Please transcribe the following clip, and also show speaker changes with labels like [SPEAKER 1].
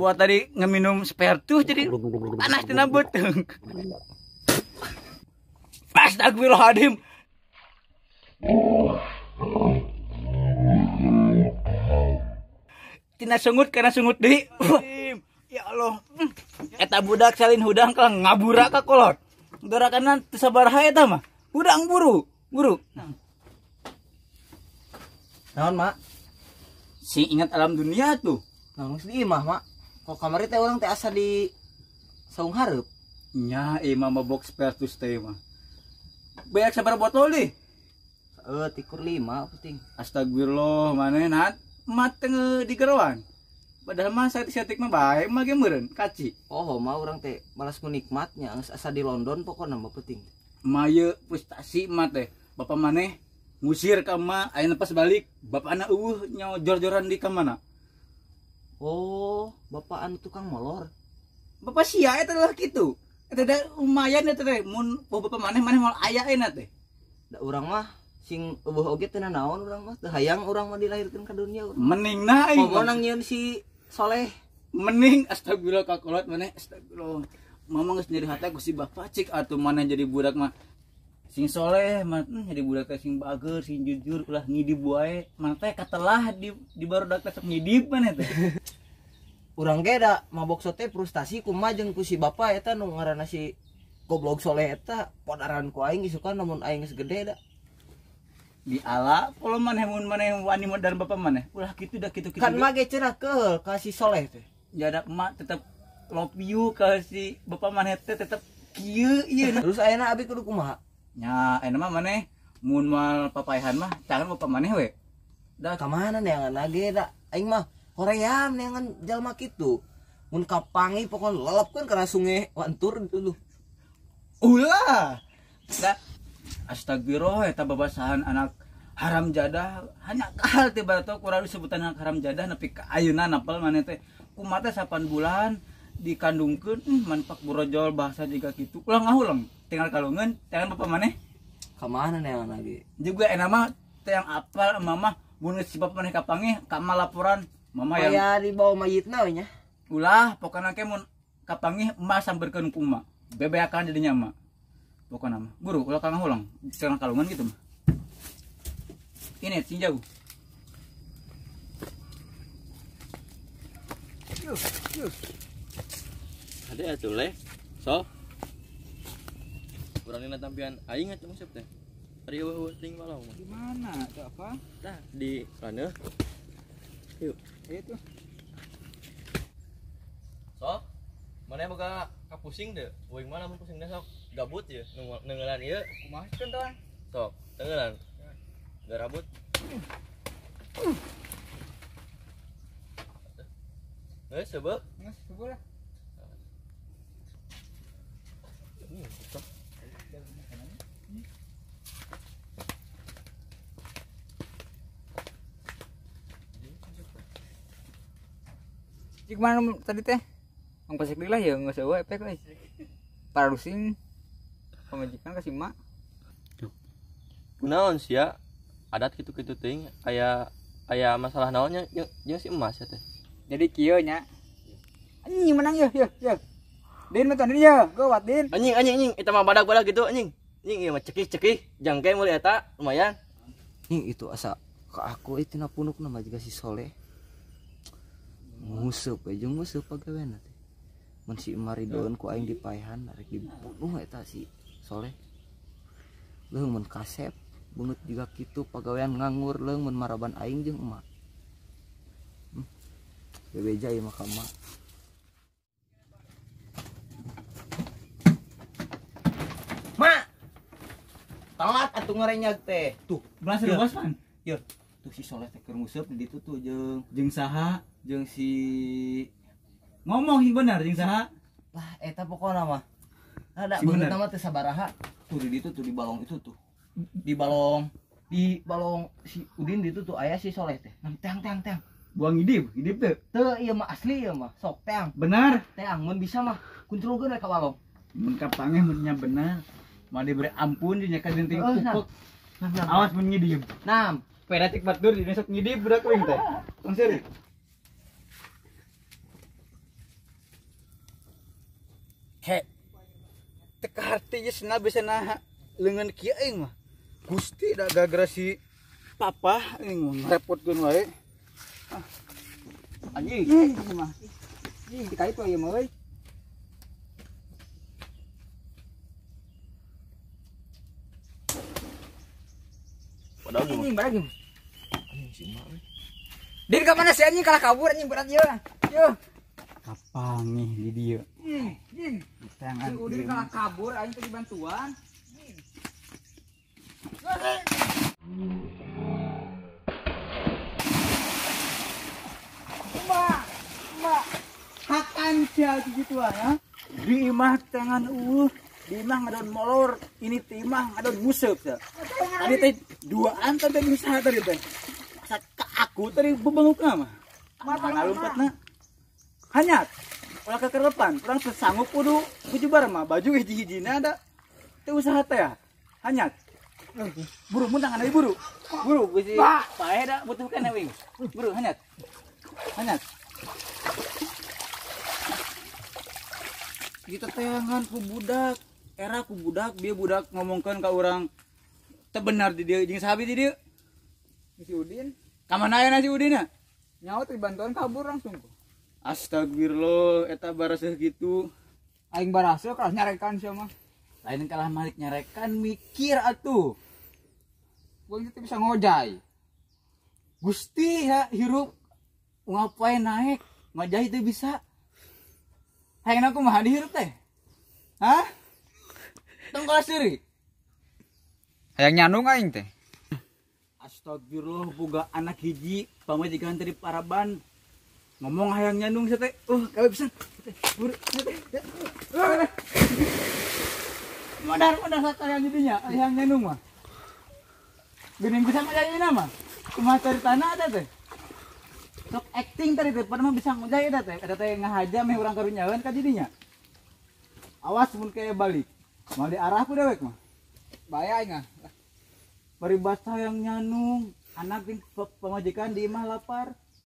[SPEAKER 1] Buat tadi ngeminum spertus jadi panas tina beuteung. Astagfirullahaladzim. Tina sungut karena sungut deui. Ya Allah. Eta budak salin hudang ka ngabura ka kolot. Gerakanna teu sabaraha eta mah. Hudang buru, buru.
[SPEAKER 2] Naon, Mak?
[SPEAKER 1] Sing ingat alam dunia tuh.
[SPEAKER 2] Nah, geus di imah, Mak. Kok kamari teh urang teh asa di saung hareup.
[SPEAKER 1] Nya imah mabok spertus teh mah. Beak sabaraha botol deh?
[SPEAKER 2] Tikur 5 penting.
[SPEAKER 1] Astagfirullah, maneh nat mateng di geroan. Padahal mah saeutik-saeutik mah bae mah ge meureun kaci.
[SPEAKER 2] Oh, mah urang teh malas ku nikmatnya geus asa di London pokona mah penting.
[SPEAKER 1] Mah frustasi mah teh. Bapak maneh ngusir ka emak, ayeuna pas balik bapakna eueuh nyawa jor-joran di ka mana.
[SPEAKER 2] Oh, bapak anu tukang molor.
[SPEAKER 1] Bapak sia eta lah kitu. Eta da lumayan eta teh mun bapak maneh maneh moal aya ayeuna teh.
[SPEAKER 2] Da urang mah sing eueuh oge teu nanaon urang mah, teu hayang urang mah dilahirkeun ka dunia.
[SPEAKER 1] Mending na aing.
[SPEAKER 2] Pokona nyieun si Soleh.
[SPEAKER 1] Mending astagfirullah kakolot maneh astagfirullah. Mama geus nyeri hate ku si bapak cik atuh maneh jadi budak mah sing soleh mah jadi budak teh sing bager, sing jujur ulah ngidip wae. Maneh teh katelah di barudak teh sok ngidip maneh teh.
[SPEAKER 2] Urang ge da mabok sote frustasi kumaha jeung ku si bapak eta nu ngaranna si goblok Soleh eta podaran ku aing isukan namun aing geus gede da.
[SPEAKER 1] Di ala kalau maneh mun maneh wani modar bapak maneh ulah kitu da kitu-kitu.
[SPEAKER 2] Kan mah ge cenah keul ka si Soleh teh.
[SPEAKER 1] Jadak emak tetep love you ka si bapak maneh teh tetep kieu ieu.
[SPEAKER 2] Terus ayeuna abi kudu kumaha?
[SPEAKER 1] Nya ayeuna mah maneh mun moal papaehan mah cangan bapak maneh we.
[SPEAKER 2] Da ka mana neangan ge da aing mah hoream neangan jalma kitu. Mun kapangi pokon lelepkeun kana sungai Wantur dulu.
[SPEAKER 1] Ulah. Da astagfirullah eta babasahan anak haram jadah hanya kahal teh bato kurang disebutan anak haram jadah nepi ka ayeuna napal maneh teh kumaha teh 8 bulan dikandungkeun manpak borojol bahasa jiga kitu ulah ngahulang tinggal kalungeun tangan bapak maneh
[SPEAKER 2] ka mana neangan lagi
[SPEAKER 1] juga enak mah teh yang apal mama mun geus si bapak maneh kapanggih ka laporan mama yang
[SPEAKER 2] aya dibawa mayitna we nya
[SPEAKER 1] ulah pokona ke mun kapanggih emak samberkeun ku emak bebeakan jadinya emak pokona mah buru ulah ka ngahulang tinggal kalungan gitu mah ini sing jauh.
[SPEAKER 3] Yuh, yuh. Ada atuh leh. So. Urang dina tampian aing atuh nguseup teh. Ari eueuh ting malam.
[SPEAKER 1] Di mana? Teu apa?
[SPEAKER 3] Tah di raneuh. Yuk,
[SPEAKER 1] ayo tuh.
[SPEAKER 3] So, maneh boga kapusing teu? Uing mah lamun pusing teh sok gabut ye neunggeulan ieu.
[SPEAKER 1] Kumaha contohan?
[SPEAKER 3] Sok, teunggeulan. Garabut. Geus seubeuh?
[SPEAKER 1] Geus seubeuh lah.
[SPEAKER 4] Cik mana tadi teh? Ang pasik lah ya geus eueuh efek euy. Parusing pamajikan ka si mak.
[SPEAKER 3] Kunaon sia? Adat kitu-kitu teuing aya aya masalah naonnya jeung si emas ya teh.
[SPEAKER 4] Jadi kieu nya. Anjing menang yeuh yeuh yeuh. Din mah din yeuh, gawat din.
[SPEAKER 3] Anjing anjing anjing eta mah badag-badag gitu anjing. Anjing ieu mah cekih-cekih jangke meuli eta lumayan.
[SPEAKER 2] Anjing itu asa ka aku itu na punukna mah jiga si Soleh. Nguseup we jeung nguseup pagaweana teh. Mun si Emma ridoeun ku aing dipaehan rek dibunuh eta si Soleh. Leuh mun kasep beungeut juga kitu pagawean nganggur leung mun maraban aing jeung emak. Bebeja ieu mah ka emak. Mak. Telat atuh ngarenyag teh. Tuh,
[SPEAKER 1] belas bos pan.
[SPEAKER 2] Yeuh, tuh si Soleh teh keur nguseup di ditu tuh jeung
[SPEAKER 1] jeung saha?
[SPEAKER 2] Jeung si
[SPEAKER 1] ngomong sing bener jeung saha?
[SPEAKER 2] Lah eta pokona mah. Ada beungeut mah teu sabaraha. Tuh di ditu tuh di balong itu tuh. Di balong si Udin di itu tuh aya si Soleh teh. Nam teang teang teang.
[SPEAKER 1] Buang hidip, hidip teu.
[SPEAKER 2] Teu ieu mah asli ieu mah. Sok teang.
[SPEAKER 1] Benar.
[SPEAKER 2] Teang mun bisa mah kunclugkeun we ka balong.
[SPEAKER 1] Mun kapanggih mun nya bener. Mah diberi ampun nya ka denting pupuk. Awas mun ngidip.
[SPEAKER 2] Nam,
[SPEAKER 1] peda cek batur di sok ngidip budak kuing teh. Tong seuri. Kek. Teka harti geus na bisa naha leungeun kieu aing mah. Gusti da gara-gara si papa aing mah ngarepotkeun wae. Anjing mah.
[SPEAKER 4] Ih, dikait we ieu mah euy.
[SPEAKER 3] Padahal
[SPEAKER 4] anjing barang.
[SPEAKER 3] Anjing si emak euy.
[SPEAKER 4] Din ka mana si anjing kalah kabur anjing berat ieu. Yo.
[SPEAKER 1] Kapangih di dieu.
[SPEAKER 4] Anjing.
[SPEAKER 1] Tangan.
[SPEAKER 4] Si Udin kalah kabur aing teh dibantuan.
[SPEAKER 1] Mbak, mbak, hakan sia gitu ya. Di imah tangan eueuh, di imah ngadon molor, ini ti imah ngadon museup sia. Tadi teh duaan tadi usaha tadi teh. Asa ka aku tadi bebengukna mah. Mana lompatna? Hanyat. Ulah kekerepan, urang teu sanggup kudu bujubar mah, baju hiji-hijina da teu usaha teh ya. Hanyat. Buru mun tangan deui buru. Buru bisi paeh da butuh keneh wing. Buru hanyat. Hanyat. Kita teangan ku budak, era ku budak, dia budak ngomongkeun ka urang teu benar di dieu jeung sahabi di dieu.
[SPEAKER 4] Si Udin.
[SPEAKER 1] Ka mana aya si Udin na?
[SPEAKER 4] Nyawa teh bantuan kabur langsung.
[SPEAKER 1] Astagfirullah, eta baraseuh kitu.
[SPEAKER 4] Aing baraseuh kalah nyarekan sia mah.
[SPEAKER 1] Lain kalah malik nyarekan mikir atuh.
[SPEAKER 4] Gua teh bisa ngojay.
[SPEAKER 1] Gusti ya hirup ngapain naik, ngojay teu bisa. Hayang aku mah dihirup teh. Hah? Tong kalah seuri.
[SPEAKER 4] Hayang nyandung aing teh.
[SPEAKER 1] Astagfirullah, boga anak hiji pamajikan teh di paraban. Ngomong hayang nyandung sia teh. Kawe pisan. Buru teh. Modar-modar satayang jadinya, hayang nyandung mah. Geuning bisa mah jadina mah. Kumaha caritana eta teh? Sok acting tadi teh, padahal mah bisa ngojay eta teh. Eta teh ngahaja meh urang karunyaeun ka jadinya. Awas mun kaya balik. Moal diarah ku dewek mah.
[SPEAKER 4] Bahaya aing ah.
[SPEAKER 1] Paribasa hayang nyandung, anak jeung pamajikan di imah lapar.